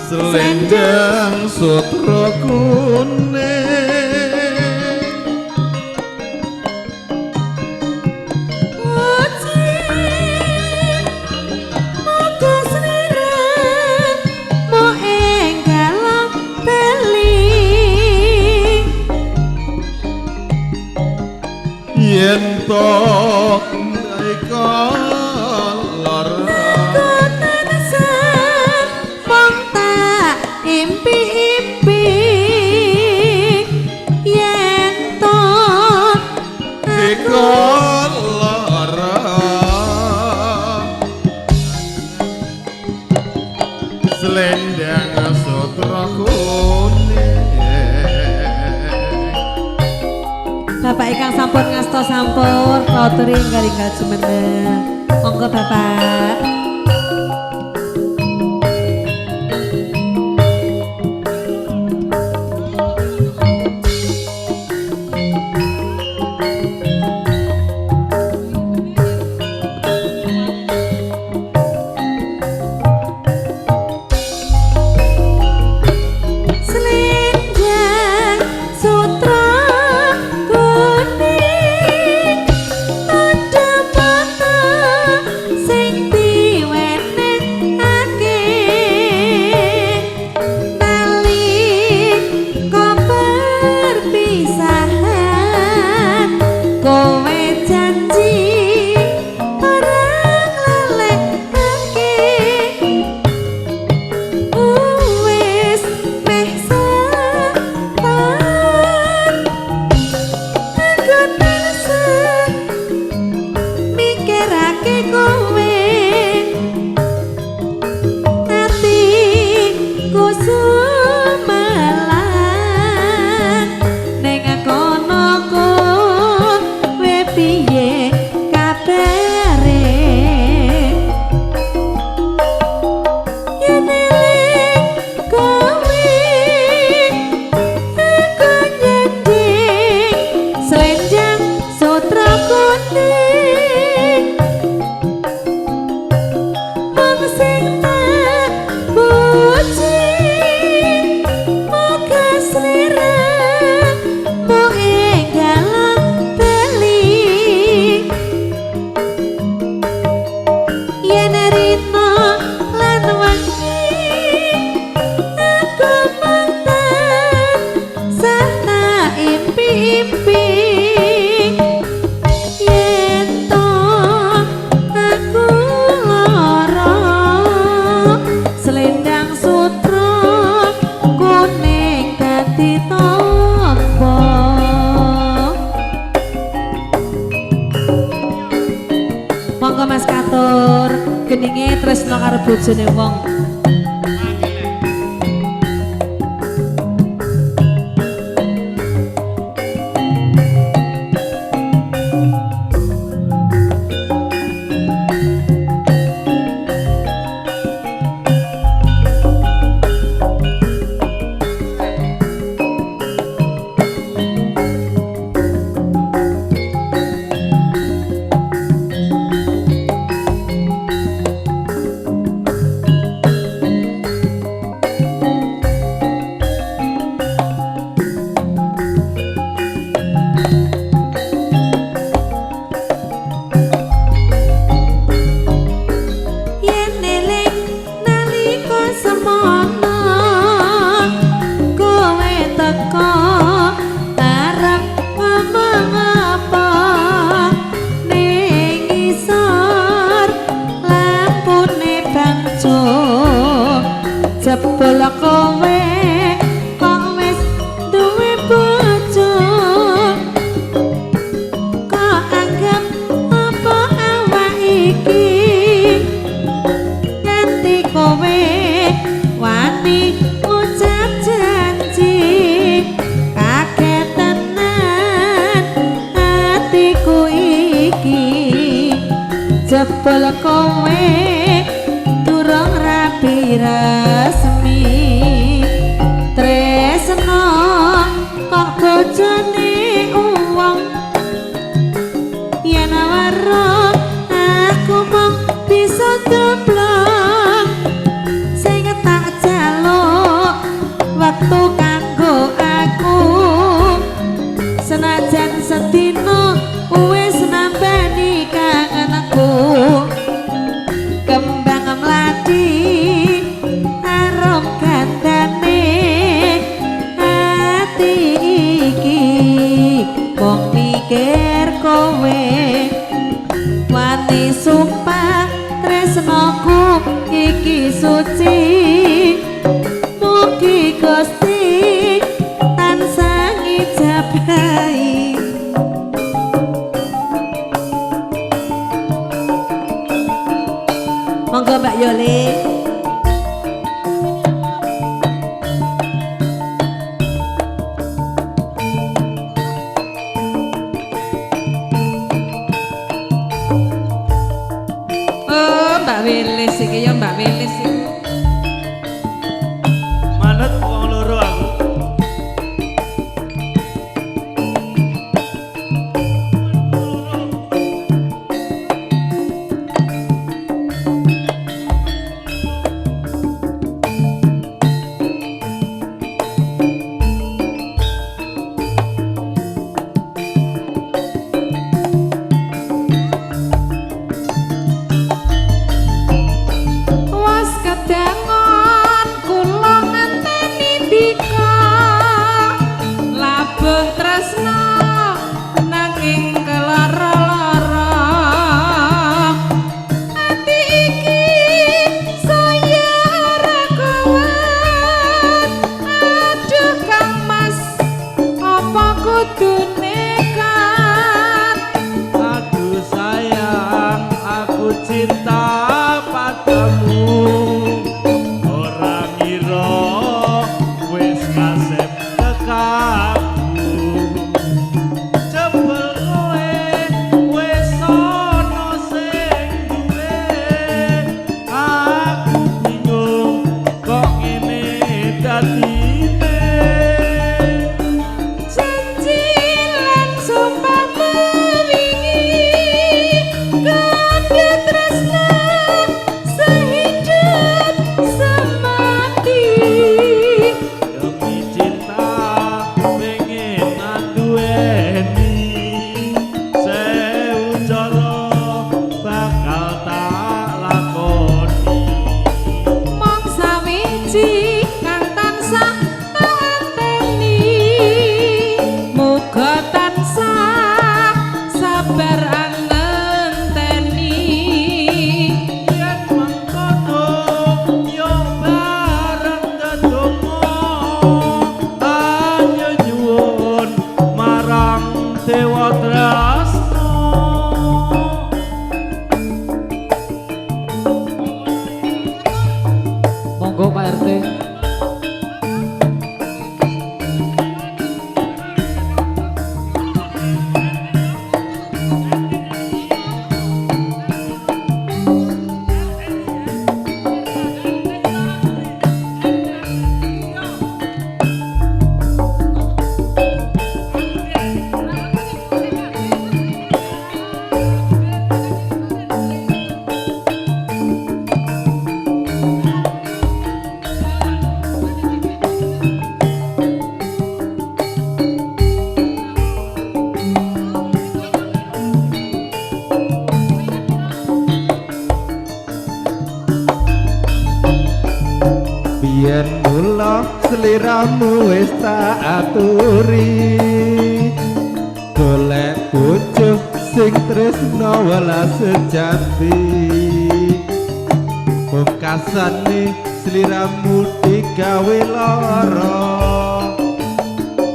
Selendang sutra kuning Oji moga sliramu enggal bali yen to ika lara impi-impi yen to ika lara selendang sutra kuning. Bapak ingkang sampun ngasta sampun kawaturi enggal-enggal jumeneng. Monggo Bapak. Geninge tresno karo bojone wong. Jebul kowe durung rapi resmi, tresno kok bojone wong. Yen weruh aku mung bisa deblok, sing tak jaluk wektu kanggo aku. Senajan sedina wis nambani kangenku, kembang mlati arum gandane ati iki mung mikir kowe. Wani sumpah tresnoku iki suci, mugi Gusti tansah ngijabahi. Monggo Mbak Yoli. Oh, Mbak Wilis iki ya, Mbak Wilis iki. Manut wong loro aku. Was kedangon kula ngenteni dika, labuh tresna nanging kelara-lara. Ati iki saya ora kuat, aduh Kang Mas apa kudu nekat. Aduh sayang, aku cinta padamu. Ora ngira wis kasep kekabu. Jebul kowe wis ana sing duwe. Aku bingung kok ngene dadine. Janji lan sumpah mewingi, kandha tresna sehidup semati. Demi cinta pengen anduweni, sewu cara bakal tak lakoni. Mong sawiji kang tansah tak anteni, muga tansah sabar angenteni. Yen mengkono yo bareng dedonga, ayo nyuwun marang Dewa Tresna. Monggo Pak RT. Biyen mula sliramu wis tak aturi, golek bojo sing tresna welas sejati. Pungkasane sliramu digawe lara,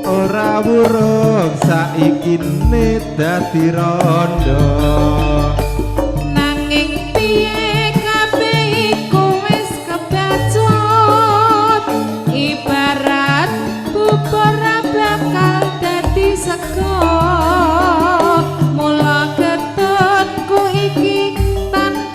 ora wurung saiki ne dadi rondo. Nanging piye kabeh iku wis kebacut, ibarat bubur ra bakal dadi sego. Mula getun ku iki tanpa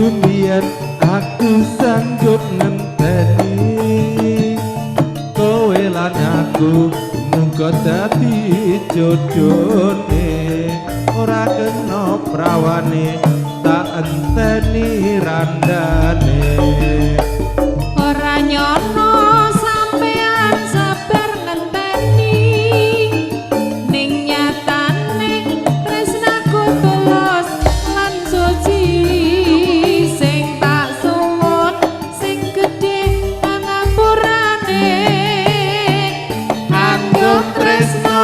Janjiku mbiyen aku sanggup ngenteni. Kowe lan aku mungko dadi jodone. Ora kena prawane tak enteni randane. Ora nyono sampean sabar ngenteni, ning nyatane tresnaku tulus lan suci. Sing tak suwun sing gedhe pangapurane, kanggo tresno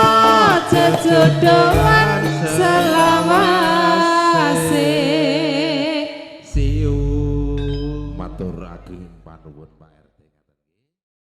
jejodohan selawase. Siu. Matur ageng panuwun Pak RT.